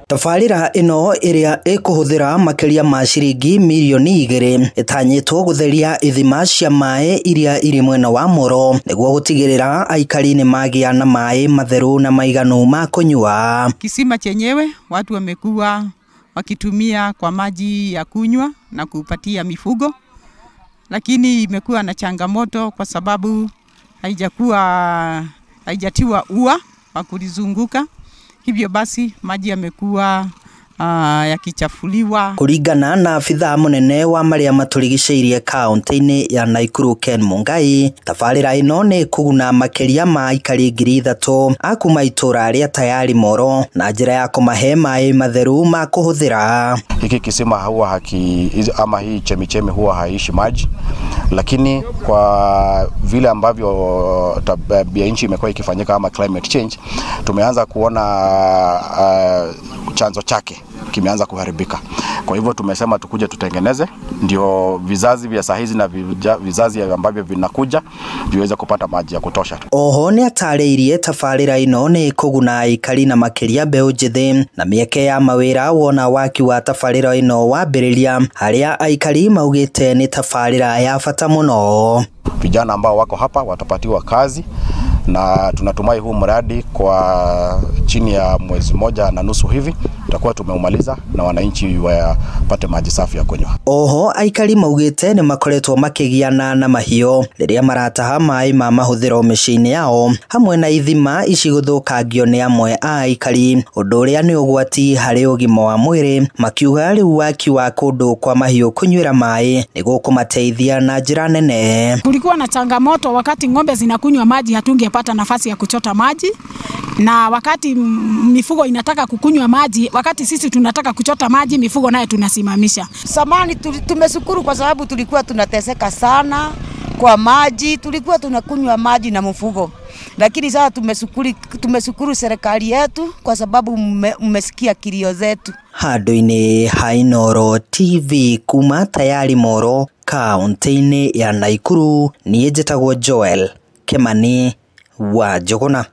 Tabarĩra ĩno ĩrĩa ĩkũhũthĩra makĩria ma ciringi mirioni 2 ĩtanyĩtwo gũtheria ithima cia maĩ iria irĩ mwena wa Moro nĩguo gũtigĩrĩra aikari nĩ magĩa na maĩ matheru na maiganu ma kũnyua. Kisima chenyewe watu wamekuwa wakitumia kwa maji ya kunywa na kupatia mifugo, lakini imekuwa na changamoto kwa sababu haijatiwa ua wa kulizunguka. Hivyo basi maji yamekuwa yakichafuliwa. Kũringana na abithaa mũnene wa marĩa matũrigicĩirie kaunti-inĩ ya Nakuru Ken Mungai, tabarĩra ĩno nĩ ĩkũguna makĩria ma aikari 3,000 a kuma itũra rĩa Tayari Moro na njĩra ya kũmahe maĩ matheru ma kũhũthĩra. Hiki kisima huwa haki, ama hii chemichemi huwa haishi maji, lakini kwa vile ambavyo tabia nchi imekuwa ikifanyika ama climate change, tumeanza kuona chanzo chake kimeanza kuharibika. Kwa hivyo tumesema tukuje tutengeneze ndio vizazi vya saa hizi na vizazi ambavyo vinakuja viweze kupata maji ya kutosha. Oho nĩ atarĩirie tabarĩra ĩno nĩ ĩkũguna aikari na makĩria mbeũ njĩthĩ na mĩeke ya mawĩra wona waki wa tabarĩra ĩno wambĩrĩria, harĩa aikari maugĩte nĩ tabarĩra ya bata mũno. Vijana ambao wako hapa watapatiwa kazi na tunatumai huu mradi kwa chini ya mwezi 1.5 hivi tutakuwa tumeumaliza na wananchi wapate maji safi ya kunywa. Oho aikari maugĩte nĩ makoretwo makĩgiana na mahiũ rĩrĩa marataha maĩ ma mahũthĩro mĩciĩ-inĩ yao hamwe na ithima ici gũthũkangio nĩ amwe a aikari, ũndũ ũrĩa nĩ ũgwati harĩ ũgima wa mwĩrĩ, makiuga rĩu waki wa kũndũ kwa mahiũ kũnyuĩra maĩ nĩ gũkũmateithia na njĩra nene. Kulikuwa na changamoto wakati ng'ombe zinakunywa maji hatungepata nafasi ya kuchota maji, na wakati mifugo inataka kukunywa maji, wakati sisi tunataka kuchota maji mifugo naye tunasimamisha. Samani tumeshukuru kwa sababu tulikuwa tunateseka sana kwa maji, tulikuwa tunakunywa maji na mfugo. Lakini sasa tumeshukuru serikali yetu kwa sababu mmesikia kilio zetu. Handũ-inĩ ha Inooro TV kuma Tayari Moro kaunti-inĩ ya Nakuru, niĩ njĩtagwo Joel Kimani wa Njũgũna.